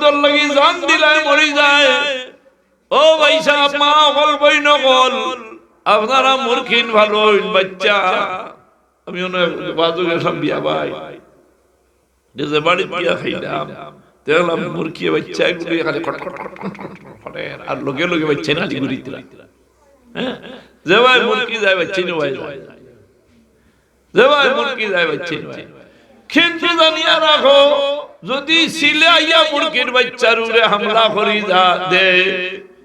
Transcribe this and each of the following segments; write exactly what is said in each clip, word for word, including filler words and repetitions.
তোর লাগি জান দিলায় মরি যায়। ও ভাইসাব, মা অকল, বইন অকল, আপনারা মুরগিন ভালো অইন বাচ্চা। আমি অনো বাজু গেছিলাম বিয়া বায়, যে বাড়িত গিয়া খাইলাম, দেখলাম মুরগি বাচ্চাগুলি খালি খট খট খট খট খট খট করে, আর লগে লগে বাচ্চাইন খালি ঘুরিতরা। হ্যাঁ, যে বায় মুরগি যায়, বাচ্চাইন অবায় যায়। যে বায় মুরগি যায়, বাচ্চাইন অবায়। কিন্তু জানিয়া রাখো, যদি চিলে আইয়া মুরগির বাচ্চার উপরে হামলা করি যা দে,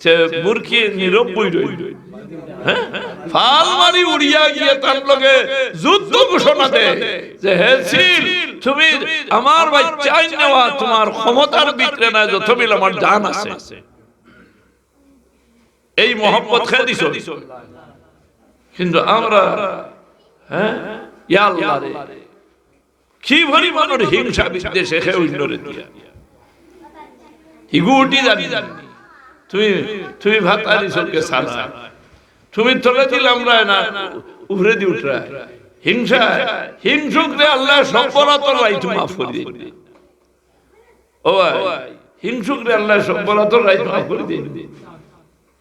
সে মুরগি নীরব বই রইল। হ্যাঁ, ফাল মারি উড়িয়া গিয়া তার লগে যুদ্ধ ঘোষণা দেয় যে, "হে চিল, তুমি আমার বাচ্চাইন নেওয়া তোমার ক্ষমতার ভিতরে নাই, যত বিল আমার জান আছে।" এই মহব্বত কে দিছে? কিন্তু আমরা, হ্যাঁ, ইয়া আল্লাহ রে, কি পরিমাণর হিংসা বিদ্বেষ একে অইন্যরে দিয়া। হিগু উঠি জানি। তুমি, তুমি ভাতারি চোখে সারা। তুমি তলে দিলাম রায় না, উপরে দি উঠরায়। হিংসা, হিংসুকরে আল্লায় সব বরাতর রাইত মাফ করি দেইন। ও ভাই, হিংসুকরে আল্লায় সব বরাতর রাইত মাফ করি দেইন।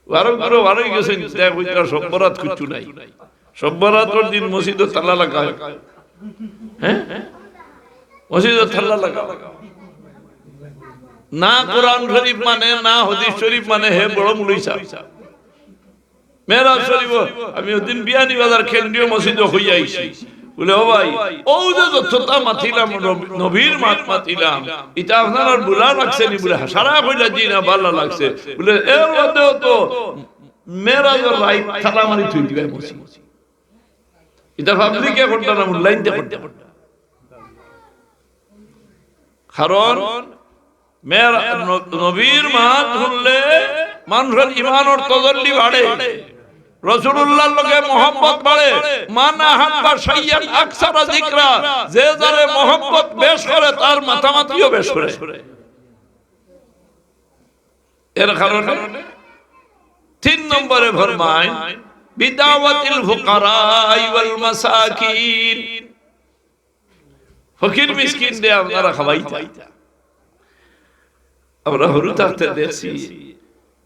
বারো করে বারোই গেছেন, দেখ, ওইটা সব বরাত কিচ্ছু নাই। সব বরাতর দিন মসজিদো তালা লাগায়। হ্যাঁ? মসজিদো তালা লাগায়। না কোরআন শরীফ মানে, না হাদিস শরীফ মানে, হে বড় মুলই সাব। মেরাজ শরীফ, আমি ওদিন বিয়ানীবাজার কেন্দ্রীয় মসজিদো কইয়া আইছি। বলে, "ও ভাই, ও যে যততা মাতিলাম, নব-, নবীর মাত মাতিলাম, ইটা আপনারার বুলা লাগছে নি?" বলে, "হ্যাঁ।" সারা কইলা, "জি না, বালা লাগছে।" বলে, "এর মধ্যেও তো মেরাজর রাইত তালা মারি থই দিবা মসজিদ।" ইটা পাবলিকে করতা না, মুল্লাইন্তে করতা। কারণ মেরা-, ন-, নবীর মাত হুনলে মানষর ইমানর তজল্লি বাড়ে, রাসুলুল্লাহর লগে মহব্বত বাড়ে। মান আহাব্বা শাইয়ান আকসারা যিকরা, যে যারে মহব্বত বেশ করে, তার মাতামাতিও বেশ করে। এর কারণে তিন নম্বরে ফরমাইন, বিদাওয়াতিল ফুকারাই ওয়াল মাসাকিন। ফকির মিসকিনরে আপনারা খাওয়াইতা। আমরা হুরু থাকতে দেখছি,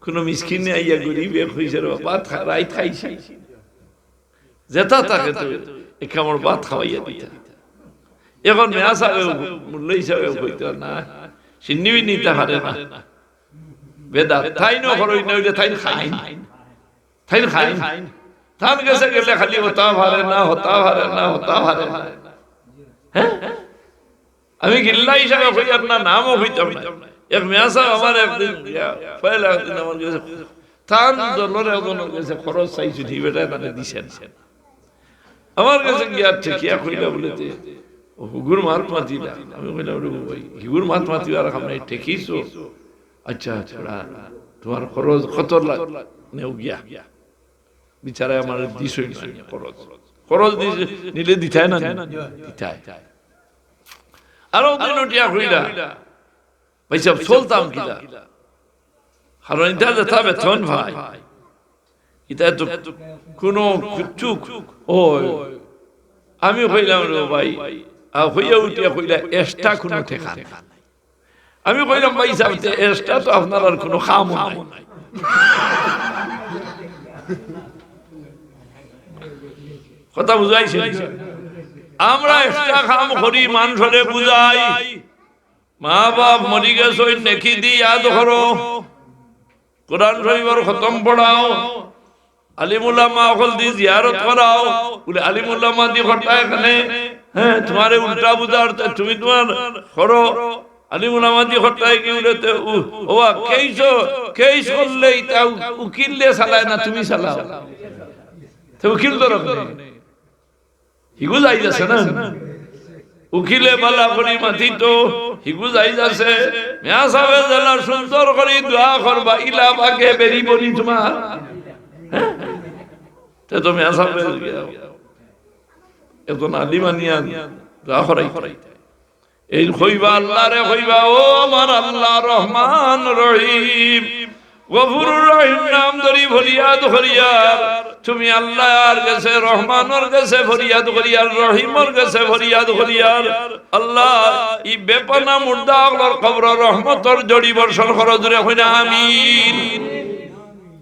কুনু মিসকিনে আইয়া গরিবে কইছে, "রে বাবা, ভাত খা-, রাইত খাইছি।" যেটা থাকে তো এক কামড় ভাত খাওয়াইয়া দিতা। এখন মেয়া সাহেব, মুল্লা হিসাবে কইতা না, সিন্নি নিতে পারে না। বেদাত, তাইন অইলে খাইন। তাইন খাইন। তান গেছে গেলে খালি হতা পারে না, হতা পারে না, হতা পারে না। হ্যাঁ? আমি গিল্লা হিসাবে কইয়ার না, নামও কইতাম না। এক মেয়া সাহেব আমার একদিন গিয়া, পয়লা একদিন আমার গেছে, তান দলর একজনর গেছে খরচ চাইছইন, হি বেটায় তানে দিছে না। আমার গেছে গিয়া ঠেকিয়া কইলা বলে, "তে, ও হুগুর মাত মাতিলা।" আমি কইলাম, "রে ভাই, হিগুর মাত মাতিবার কাম নাই, ঠেকিছো? আচ্ছা, আচ্ছা, তোমার খরচ কত লাগ-, নেও গিয়া।" বিচারে আমার দিছইন না খরচ। খরচ দিছে, নিলে দিতায় না নি? দিতায়। আরো দিন উঠিয়া কইলা, "ভাই সাহেব, চলতাম কিলা?" কারণ ইতা যেটা বেতন পাই, ইতা তো কুনু কিচ্ছু অয়। আমি কইলাম, "রে ভাই," আর কইয়া উঠিয়া কইলা, "এক্সট্রা কুনু টেকা নাই।" আমি কইলাম, "ভাই সাহেব, তে এক্সট্রা তো আপনারার কুনু কামও নাই।" কথা বুঝাইছে? আমরা এক্সট্রা কাম করি, মানষরে বুঝাই। মা বাপ মরি গেছইন, নেকি দি ইয়াদ করো, কোরআন শরীফর খতম পড়াও, আলিম উলামা অকল দি জিয়ারত করাও। বলে, "আলিম উলামা দি করতায় কেনে? হ্যাঁ, তোমারে উল্টা বুঝার, তে তুমি তোমার করো। আলিম উলামা দি করতায় কি?" বলে, "তে উ-, ওবা, কেইস, কেইস করলে ইতা উ-, উকিলে চালায় না, তুমি চালাও? তে উকিল ধরো কেনে?" হিগু জায়েজ আছে না? উকিলে বালা করি মাতিতো, হিগু জায়েজ আছে। মিয়া সাহেবে যেলা সুন্দর করি দোয়া করবা, ইলা বাগে বেরিবো নি তোমার? হ্যাঁ? তে তো মিয়া সাহেবে একজন আলিম আনিয়া দোয়া করাই। এই কইবা, আল্লাহরে কইবা, "ও আমার আল্লাহ রহমান রহিম, গফুরুর রহিম নাম ধরি ফরিয়াদ করিয়ার, তুমি আল্লাহর গেছে, রহমানর গেছে ফরিয়াদ করিয়ার, রহিমর গেছে ফরিয়াদ করিয়ার। আল্লাহ, ই বেপানা মুর্দা অকলর কবরো রহমতর ঝড়ি বর্ষণ করো, জোরে কইন না আমিন।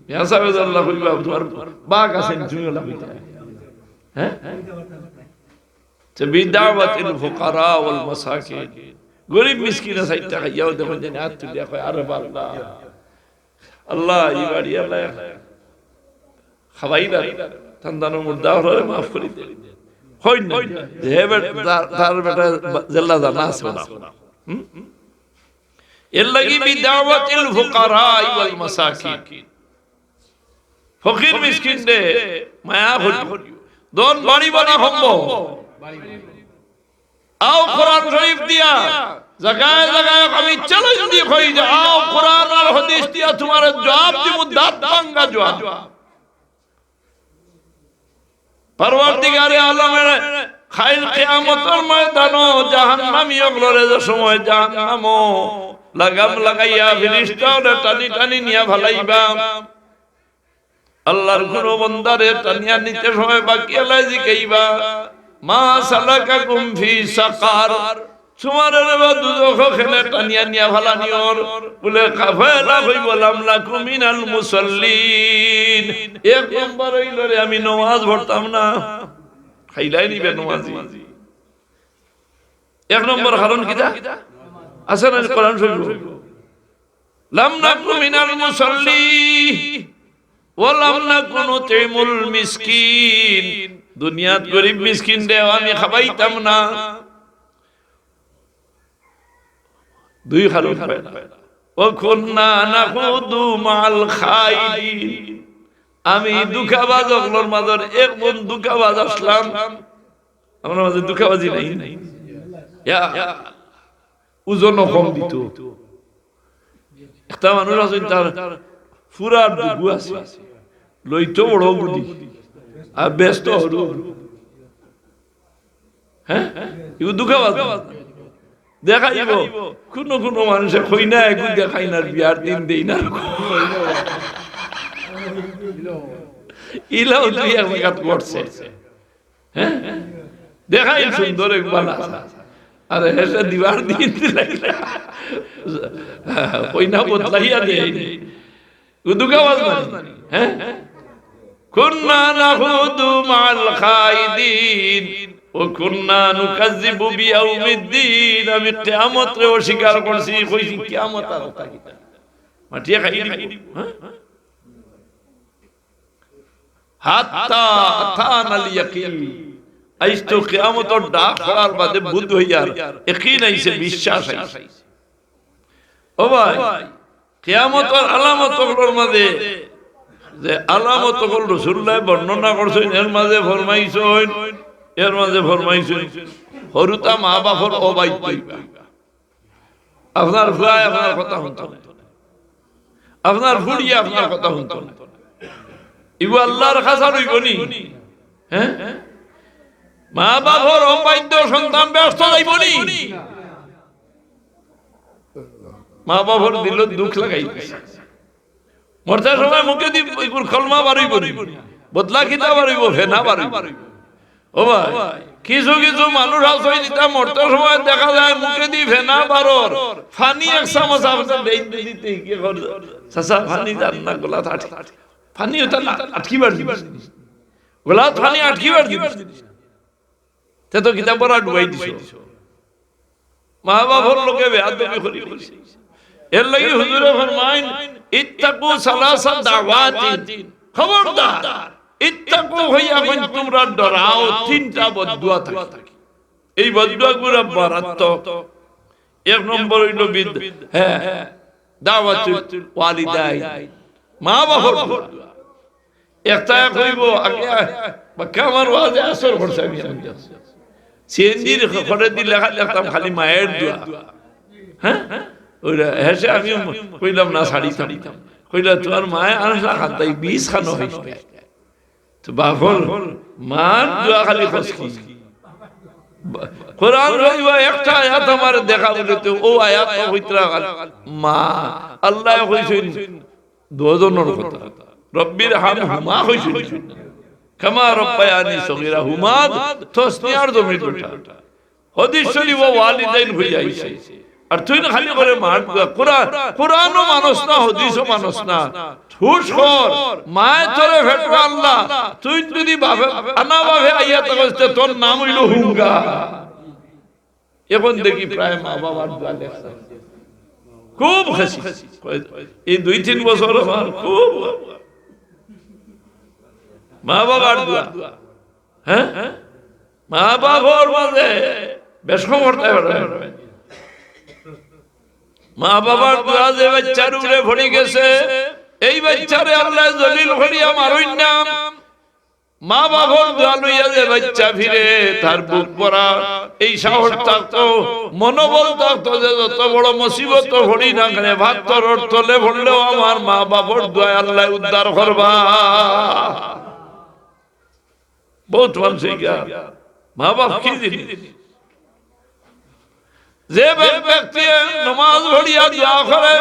ইয়া সাহেব, আল্লাহ কইবা, তুমার বাঘ আছে নি, তুমি ওলা কইতা? হ্যাঁ? তো বিদাওয়াতিল ফুকারা ওয়াল মাসাকিন, গরিব মিসকিনে চাইরটা খাইয়াও দেখইন যে হাত তুলিয়া কয়, "আরে বাবা, আল্লাহ, ই বাড়ি আল্লাহ খাওয়াইলা, তান দানো মুর্দা অকলরে মাফ করি দে।" কইন না, যে হে বেটা, তার, তার বেটা জেলা জানা আছে না। হুম? এর লাগি বিদাওয়াতিল ফুকারা ওয়াল মাসাকিন। ফকির মিসকিনরে মায়া করিও। ধন বাড়িবো না কমবো? আও কোরআন শরীফ দিয়া, জাগায় জাগায় আমি চ্যালেঞ্জ দি কই যে আও কোরআন আর হাদিস দিয়া তুমারে জবাব দিমু, দাঁত ভাঙ্গা জবাব। পরওয়ারদিগারে আলমে কাইল কিয়ামতর ময়দানো জাহান্নামী অকলরে যে সময় জাহান্নামো লাগাম লাগাইয়া ফিরিস্তা অকলে টানি টানি নিয়া ফালাইবা, আল্লাহর কুনু বন্দারে টানিয়া নিতে সময় বাকি আল্লায় জিকাইবা, "মা সালাকাকুম ফি সাকার?" তুমারে রে বা দুজখো কেনে টানিয়া নিয়া ফালানি অর? বুলে, কা-, পয়লা কইবো, "লাম নাকু মিনাল মুসাল্লিন।" এক নম্বর অইলো রে, আমি নমাজ পড়তাম না। খাইলাই নিবে নমাজি। এক নম্বর কারণ কিতা? আছে না কোরআন শরীফ? "লাম নাকু মিনাল মুসাল্লি ওয়া লাম নাকু নুতইমুল মিসকিন।" দুনিয়াত গরিব মিসকিনরে আমি খাবাইতাম না। দুই কারণ পয়লা। "ওয়া কুন্না নাখুদু মাআল খাইদিন।" আমি ধুকাবাজ অকলর মাজর একজন ধুকাবাজ আছলাম। আমরার মাজে ধুকাবাজি নাই? ইয়া, ওজনও কম দিত। একটা মানুষ আছইন, তার ফুরার দুগু আছে, লইতো বড় গুলি, আর বেচতো হুরু। হ্যাঁ, ইগু ধুকাবাজ না? দেখাইবো, কুনু কুনু মানষে কইনা এগু দেখাইন আর বিয়ার দিন দেইন আর। ইলাও দুই এক জাগাত ঘটছে। হ্যাঁ, দেখাইন সুন্দর এক বালা। আরে হেষে দিবার দিন দিলাই। কইনা বদলাইয়া দেয়। ইগু ধুকাবাজ না নি? হ্যাঁ? "কুন্না নাখুদু মাআল খাইদিন ওয়া কুন্না নুকাজ্জিবু বিয়াউমিদ্দিন।" আমি কিয়ামতরে অস্বীকার করছি, কইছি কিয়ামত আর অতা কিতা? মাটিয়ে খাই দিবো। হ্যাঁ? "হাত্তা আতানাল ইয়াকিন।" আইজ তো কিয়ামতর ডাক পড়ার বাদে বুধ অইয়ার ইয়াকিন আইছে, বিশ্বাস আইছে। ও ভাই, কিয়ামতর আলামত অকলর মাজে যে আলামত অকল রাসুলুল্লায় বর্ণনা করছইন, এর মাজে ফরমাইছইন, এর মাজে ফরমাইছইন, হুরুতা মা-বাফর অবাধ্য অইবা। আপনার ফুয়ায় আপনার কথা হুনতো নায়, আপনার ফুড়িয়ে আপনার কথা হুনতো নায়। ইগু আল্লার কাছার অইবো নি? হ্যাঁ? মা-বাফর অবাধ্য সন্তান বেহেস্তো যাইবো নি? মা-বাফর দিলো দুখ লাগাই দিছে। মরতে সময় মুখেদি ইগুর কলমা বারইবো নি? বদলা কিতা বারইবো? ফেনা বারইবো। ও ভাই, কিছু কিছু মানুষ আছে, ইতা মরতে সময় দেখা যায় মুখেদি ফেনা বারর, পানি এক চামচ আপনে দেইন দিতে কি করে, "চাচা, পানি যার না, গলাত আটকি।" পানি অতা না, আটকিবার জিনিস। গলাত পানি আটকিবার জিনিস। তে তো কিতা পুরা ডুবাই দিছো। মা-বাফর লগে বেয়াদবি করি করি। এর লাগি হুজুরে ফরমাইন, "ইত্তাকু সালাসা দাওয়াতিন।" খবরদার, ইত্তাকু অইয়া কইন তুমরা ডরাও তিনটা বদদুয়া থাকি। এই বদদুয়াগুলা মারাত্মক। এক নম্বর অইলো বিদ-, হ্যাঁ, দাওয়াতুল ওয়ালিদাইন, মা-বাফর দোয়া। একটা কইবো, আগে বাক্কা আমার ওয়াজে আসর করছে, আমি, আমি সিএনজির খড়ে দিলে খালি একদম খালি মায়ের দোয়া। হ্যাঁ? ওইটা হেষে আমি কইলাম না, ছাড়িতাম। কইলা, "তোমার মায়ে আনলা খান, তাই বিষ খানো হইছে।" তো বাফর মার দোয়া খালি খসকি। কোরআন রইবা একটা আয়াত আমার দেখা বলে তো, ও আয়াত তো হইতরা মা। আল্লাহ কইছেন, দুইজনর কথা। রব্বির হাম হুমা কইছইন। কামা রব্বায়ানি সগীরা, হুমা তসনিয়ার জমির বেটা। হাদিস শরীফো ওয়ালিদাইন কইয়া আইছে। আর তুইন খালি করে মার দোয়া। কোরআন, কোরআনও মানস না, হাদিসও মানস না। হুশ কর, মায় তোরে পেটো আনলা, তুইন যদি বাফে, আনা বাফে আইয়া থাকস তে তোর নাম অইলো হুঙ্গা। এখন দেখি প্রায় মা বাবার দোয়া লেখছে। খুব খুশি। এই দুই তিন বছর আমার খুব মা বাবার দোয়া। হ্যাঁ? মা বাবার মাঝে বেশ খবর তাই বেড়ায়। মা বাবার দোয়া যে বাচ্চার উপরে পড়ি গেছে, এই বাচ্চারে আল্লায় জলিল করিয়া মারইন না। মা বাবার দোয়া লইয়া যে বাচ্চা ফিরে, তার বুক ভরা এই সাহস থাকতো, মনোবল থাকতো যে যত বড় মুসিবতো পড়ি না কেনে, পাথরর তলে পড়লেও আমার মা বাবার দোয়ায় আল্লায় উদ্ধার করবা। বহুত মানুষ এই গা, মা বাপ কি জিনিস? যে ব্যক-, ব্যক্তি নমাজ পড়িয়া দোয়া করে,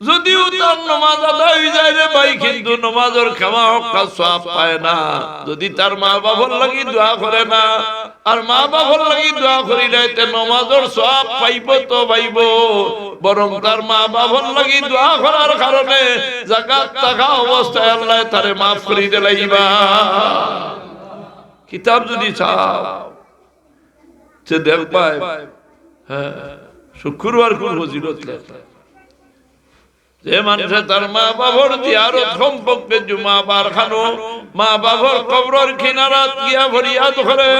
যদিও তার নমাজ আদায় অই যায় রে ভাই, কিন্তু নমাজর কামা হক্কা সওয়াব পায় না। যদি তার মা বাপর লাগি দোয়া করে না, আর মা বাপর লাগি দোয়া করিলে তে নমাজর সওয়াব পাইবো তো পাইবো, বরং তার মা বাপর লাগি দোয়া করার কারণে জাগাত থাকা অবস্থায় আল্লায় তারে মাফ করি দিলাইবা। কিতাব যদি চাও, তে দেখবায়, হ্যাঁ, শুক্রবার কোন ফজিলত লেখা। যে মানুষে তার মা বাপর জিয়ারত কমপক্ষে জুমাবার খানো, মা বাপর কবরর কিনারাত গিয়া ফরিয়াদ করে,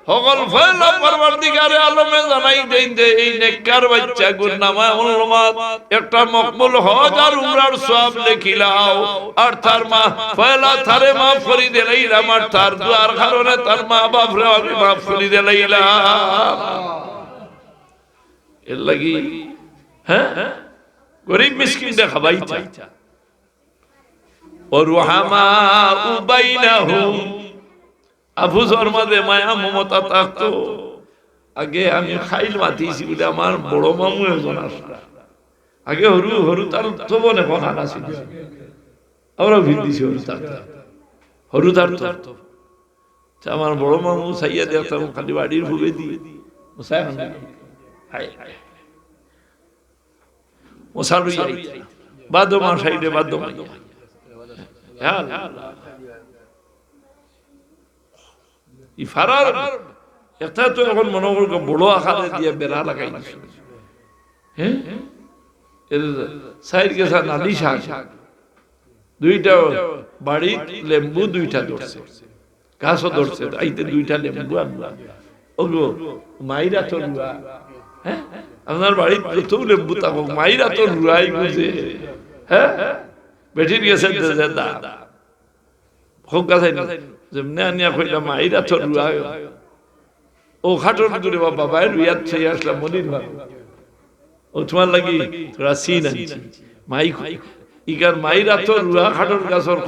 হকল পয়লা পরওয়ারদিগারে আলমে জানাই দেইন যে এই নেককার বাচ্চাগুর নামায় আমলনামাত একটা মকবুল হজ আর উমরার সওয়াব লেখিলাও, আর তার মা পয়লা তারে মাফ করি দিলাইলাম, আর তার দোয়ার কারণে তার মা বাপরেও আমি মাফ করি দিলাইলাম। এর লাগি, হ্যাঁ, গরিব মিসকিনরে খাবাইতা। ওয়া রুহামাউ বাইনাহুম। আফুসর মাঝে মায়া মমতা থাকতো। আগে আমি খাইল মাতিছি বলে আমার বড় মামু একজন আসলা। আগে হুরু, হুরু তার তো বনে কথা না ছিল। আমরাও ভিড় দিছি হুরু তার তো। হুরু তার তো। তে আমার বড় মামু চাইয়া দেখতাম খালি বাড়ির ফুবেদি। মুসায় খান। হায়, হায়। মশা লইয়া আইতা। বাদো মা সাইডে বাদো মা। হ্যাঁ। ই ফারার একটা তো এখন মনে করো বড় আকারে দিয়া বেড়া লাগাই দিছে। হ্যাঁ? এর সাইড গেছা নালি শাক। দুইটা বাড়িত লেম্বু দুইটা ধরছে। গাছও ধরছে, আইতে দুইটা লেম্বু আনলা। ওগো, মাইর আতর রুয়া। হ্যাঁ? আপনার বাড়িত যত লেম্বু থাকো, মাইর আতর রুয়াই বুঝে। হ্যাঁ? বেটির গেছে দে দে দা। হোক গাছ আইন। যেমনে আনিয়া কইলা, মাইর আতর রুয়া। ও খাটর দূরে বা বাবায় রুয়াত সেই আসলা মনির ভাবে। ও তোমার লাগি তোরা সিন আনছি। মাই কই? ইকার মাইর আতর রুয়া খাটর গাছর,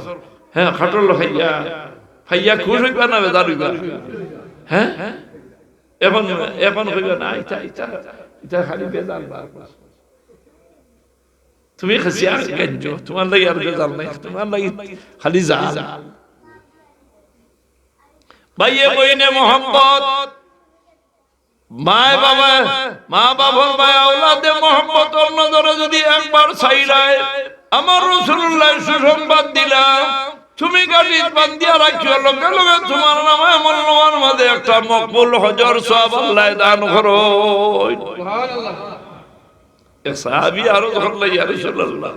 হ্যাঁ, খাটর লখাইয়া, ফাইয়া খুশ হইবা না বেজার হইবা? হ্যাঁ? এখন, এখন কইবা না, ইটা, ইটা, ইটা খালি বেজার বার। তুমি খাসিয়া গেঞ্জো, তোমার লাগি আর বেজার নাই, তোমার লাগি খালি জাল। ভাইয়ে বইনে মোহাম্মত, মায় বাবা, মা বাবার মায় আওলাদে মোহাম্মতর নজরে যদি একবার চাইলায়, আমার রাসূলুল্লাহ সুসংবাদ দিলা, তুমি গাড়িত বান্ধিয়া রাখিও, লগে লগে তোমার নামে আমলনামার মাঝে একটা মকবুল হজর সওয়াব আল্লায় দান করো। এক সাহাবী আরো ধরলা, ইয়া রাসূলুল্লাহ,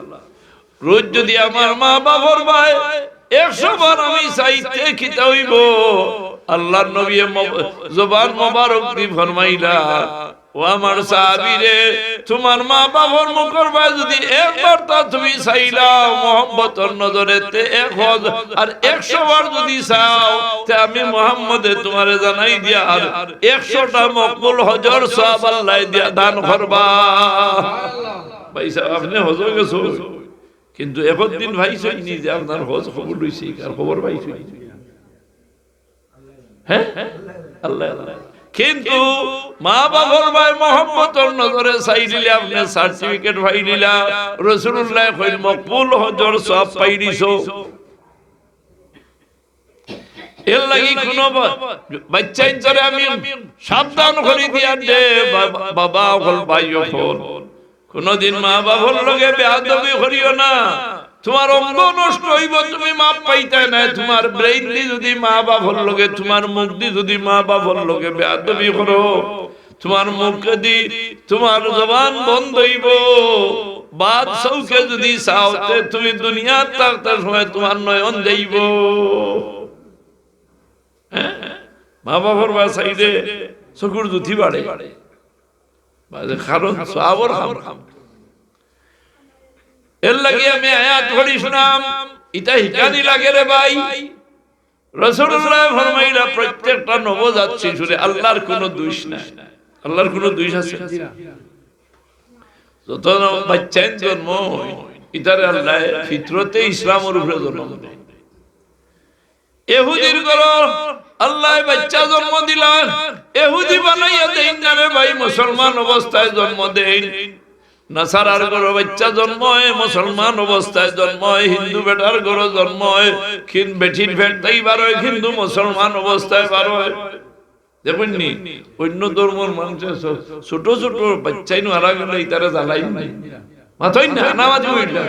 রোজ যদি আমার মা বাবার বায় একশো বার আমি চাইতে কিতা হইব? আল্লাহর নবী ম-, জবান মোবারক দি ফরমাইলা, ও আমার সাহাবী রে, তোমার মা বাবার মুখর বায় যদি একবার তা তুমি চাইলাও মোহাম্মতর নজরে, তে এক হজ, আর একশো বার যদি চাও, তে আমি মোহাম্মদে তোমারে জানাই দিয়া আর একশোটা মকবুল হজর সওয়াব আল্লায় দিয়া দান করবা। ভাই সাহেব, আপনে হজো গেছো, কিন্তু একদিন পাইছইন নি যে আপনার হজ কবুল হইছে, আর খবর পাইছইন নি? হ্যাঁ? আল্লাহ, আল্লাহ। কিন্তু মা বাফর বায় মহব্বতর নজরে চাইলিলে আপনে সার্টিফিকেট পাইলিলা। রাসুলুল্লায় কইন, "মকবুল হজর সওয়াব পাইলিছো।" এরলাগি কুনু বা-, বাইচ্চাইন্তরে আমি সাবধান করি দিয়ার দে, বা-, বাবা অকল, ভাই অকল, কুনুদিন মা বাফর লগে বেয়াদবি করিও না। তুমার অঙ্গ নষ্ট অইবো, তুমি মাফ পাইতায় নায়। তুমার ব্রেইন দি যুদি মা বাফর লগে, তুমার মুখ দি যুদি মা বাফর লগে বেয়াদবি করো, তুমার মুখ দি তুমার জবান বন্ধ অইবো। বাদ চউখে যুদি চাও, তে তুমি দুনিয়াত থাকতে সময় তুমার নয়ন যাইবো। হ্যাঁ? মা বাফর বায় চাইলে চকুর জুতি বাড়ে। বাদে কারণ সওয়াবর কাম। এরলাগি আমি আয়াত পড়ি হুনাম, ইতা হিকানি লাগে রে ভাই। রাসুলুল্লায় ফরমাইলা, প্রত্যেকটা নবজাত শিশুরে আল্লার কুনু দুষ নাই। আল্লার কুনু দুষ আছে? যত বাইচ্চাইন জন্ম অয়, ইতারে আল্লায় ফিতরতে ইসলামর উপরে জন্ম দেইন। এহুদির ঘরো আল্লায় বাইচ্চা জন্ম দিলা, এহুদি বানাইয়া দেইন না রে ভাই, মুসলমান অবস্থায় জন্ম দেইন। নাসারার ঘরো বাইচ্চা জন্ম অয়, মুসলমান অবস্থায় জন্ম অয়, হিন্দু বেটার ঘরো জন্ম অয়, কিন বেটির পেট থাকি বার অয়, হিন্দু মুসলমান অবস্থায় বার অয়। দেখইন নি, অইন্য ধর্মর মানষে ছো-, ছোট ছোট বাইচ্চাইন মারা গেলে ইতারে জ্বালাইন নি। মাতইন না, না মাতিবা ইলা।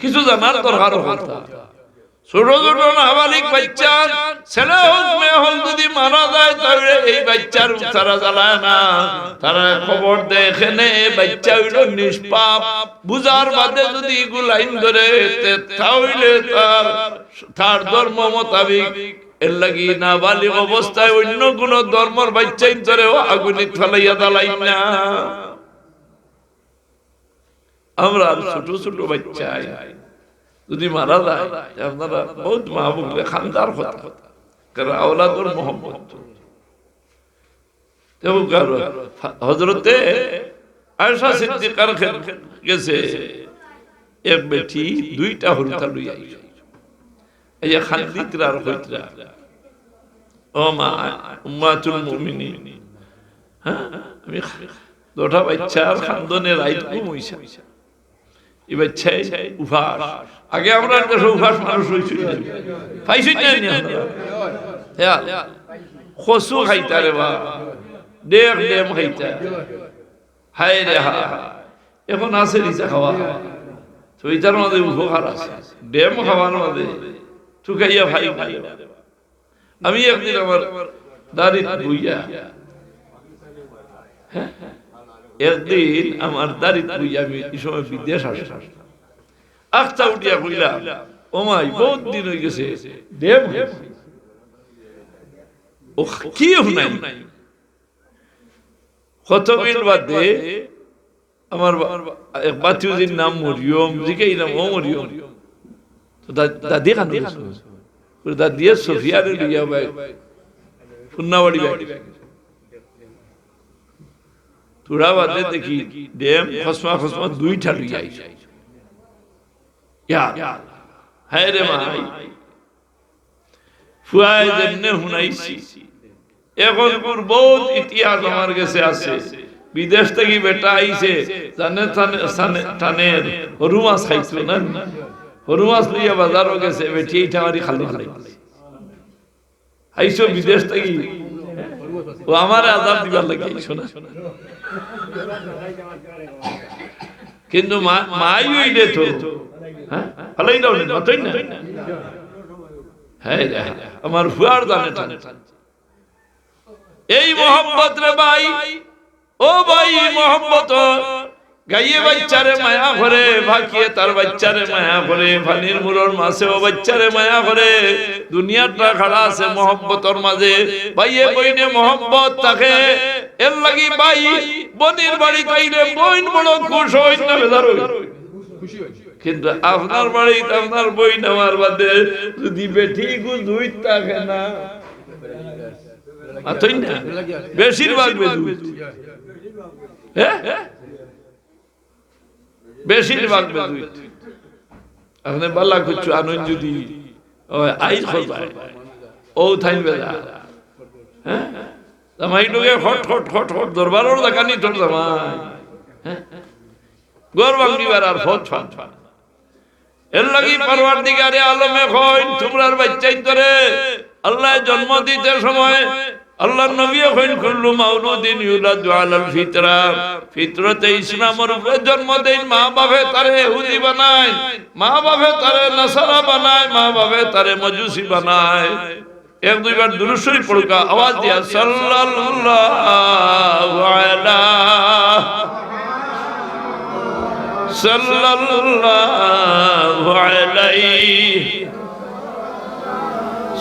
কিছু জানার দরকার অয়। ছোট ছোট নাবালিগ বাইচ্চা, ছেলে হউক মেয়ে হউক, যুদি মারা যায়, তাইলে এই বাইচ্চার তারা জ্বালায় না, তারা খবর দেয়। কেনে? এই বাইচ্চা অইলো নিষ্পাপ। বুঝার বাদে যুদি ইগু লাইন ধরে, তে তাইলে তার, তার ধর্ম মোতাবিক। এরলাগি নাবালিগ অবস্থায় অইন্য কুনু ধর্মর বাইচ্চাইন্তরেও আগুনিত ফালাইয়া জ্বালাইন না। আমরার ছোট ছোট বাইচ্চাইন যুদি মারা যায়, তে আপনারা বউত মা-বাফরে কান্দার কথা, কারণ আওলাদর মহব্বত। তে হজরতে আয়েশা সিদ্দিকার গেছে এক বেটি দুইটা হুরুতা লইয়া আইছে। এই যে কান্দিতরা আর কইতরা, "ও মা, উম্মাহাতুল মুমিনিন, হ্যাঁ, আমি দুইটা বাইচ্চার কান্দনে রাইত ঘুম অইছে না। ই বাইচ্চাইন উপাস।" আগে আমরার দেশো উপাস মানুষ অইছিল না, পাইছইন না নি আপনারা? হ্যাঁ, কচু খাইতা রে বা, ডেম ডেম খাইতা। হায় রে হায়, এখন আছে নি ইতা খাওয়া? তো ইতার মাঝে উপকার আছে, ডেম খাওয়ার মাঝে তুকাইয়া ভাই ভাই। আমি একদিন আমার দাড়িত বইয়া, হ্যাঁ, একদিন আমার দাড়িত বইয়া, আমি ই সময় বিদেশ আসি, আখতা উঠিয়া কইলাম, "ও মাই, বউত দিন অইগেছে, ডেম।" ও কি হুনাই? কতদিন বাদে আমার বা-, এক বাতিউজির নাম মরিয়ম, জিগাইলাম, "ও মরিয়ম, তো দা-, দাদি কানো গেছে?" কয়, "দাদিয়ে সফিয়ারে লইয়া ভাই, ফুন্নাবাড়ি ভাই।" থুড়া বাদে দেখি, ডেম খসমা খসমা দুইটা লইয়া আইছে। ইয়া, হায় রে মাই, ফুয়ায় যেমনে হুনাইছি, এখন কুর বউত ইতিহাস আমার গেছে আছে। বিদেশ থাকি বেটা আইছে, জানে টানে, টানে, টানের হরু মাছ খাইতো না, হরু মাছ লইয়া বাজারো গেছে, বেটি ইটা মারি খালি খালি। আইছো বিদেশ থাকি, ও আমারে আজাব দিবার লাগি আইছো না। কিন্তু মা-, মাই অইলে তো, হ্যাঁ? ফালাই দাও না, মাতইন না। হ্যাঁ রে, আমার ফুয়ার জানে টানে। এই মহব্বত রে ভাই, ও ভাই, মহব্বত। গাইয়ে বাইচ্চারে মায়া করে, পাখিয়ে তার বাইচ্চারে মায়া করে, পানির মুরর মাছেও বাইচ্চারে মায়া করে। দুনিয়াটা খাড়া আছে মহব্বতর মাঝে। ভাইয়ে বইনে মহব্বত থাকে। এরলাগি ভাই বইনর বাড়িত আইলে বইন বড় খুশ অইন না বেজার অইন? কিন্তু আপনার বাড়িত আপনার বইন আমার বাদে যুদি বেটি গু দুইত থাকে না, মাতইন না, বেশিরভাগ বেদুইত। হ্যাঁ? বেশিরভাগ বেদুইত। আপনে বালা কিছু আনইন যুদি, ওই আইজ খোঁজায়, ও থাইন বেলা। হ্যাঁ? জামাই ঢুকে খট খট খট খট, দরবারর জাগা নি তোর জামাই। হ্যাঁ? ঘর ভাঙ্গিবার আর ফত ফান ফান। এর লাগি পরওয়ারদিগারে আলমে কইন, তুমরার বাইচ্চাইন্তরে আল্লায় জন্ম দিতে সময় আল্লার নবীয়ে কইন, "কুল্লু মাউলুদিন ইউলাদু আলাল ফিতরা।" ফিতরতে ইসলামর উপরে জন্ম দেইন। মা বাপে তারে ইহুদি বানায়, মা বাপে তারে নাসারা বানায়, মা বাপে তারে মজুসি বানায়। এক দুইবার দুরূদ শরীফ পড়ুক্কা, আওয়াজ দিয়া, সাল্লাল্লাহু আলা, সাল্লাল্লাহু আলাইহি,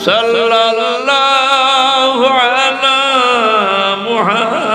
সাল্লাল্লাহু আলা মুহাম্মদ।